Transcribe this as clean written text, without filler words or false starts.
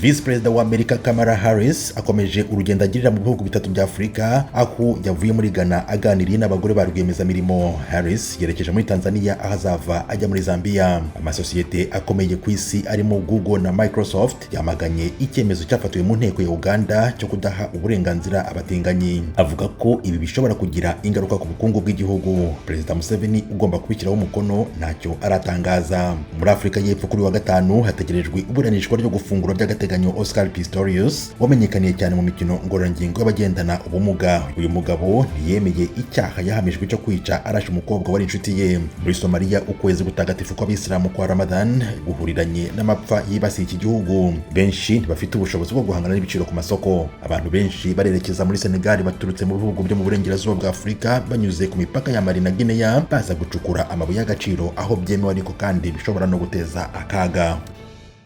Visi Perezida wa Amerika Kamala Harris akomeje urugendo agirira mu bihugu bitatu bya Afurika, aho yavuye muri Ghana aganiriye n'abagore ba rwiyemezamirimo. Harris yerekeje muri Tanzania, aho azava ajya muri Zambia. Amasosiyete akomeye ku isi arimo Google na Microsoft yamaganye icyemezo cyafatiwe mu nteko ya Uganda cyo kudaha uburenganzira abatinganyi. Avuga ko ibi bishobora kugira ingaruka ku bukungu bw'igihugu. Perezida Museveni ugomba kubishyiraho umukono ntacyo aratangaza. Muri Afurika y'Epfo, kuri wa gatanu hategerejwe iburanishwa ryo gufungura by'agateganyo Oscar Pistorius, wamenyekaniye cyane mu mikino ngororangingo y'abagendana ubumuga. Uyu mugabo ntiyemeye icyaha yahamijwe cyo kwica arashe umukobwa wari inshuti ye. Muri Somaliya, ukwezi gutagatifu kw'Abisilamu kwa Ramadan guhuriranye n'amapfa yibasiye iki gihugu. Benshi ntibafite ubushobozi bwo guhangana n'ibiciro ku masoko. Abantu benshi barerekeza muri Senegal baturutse mu bihugu byo mu burengerazuba bwa Afurika, banyuze ku mipaka ya Mali na Guinea, baza gucukura amabuye y'agaciro, aho byemewe ariko kandi bishobora no guteza akaga.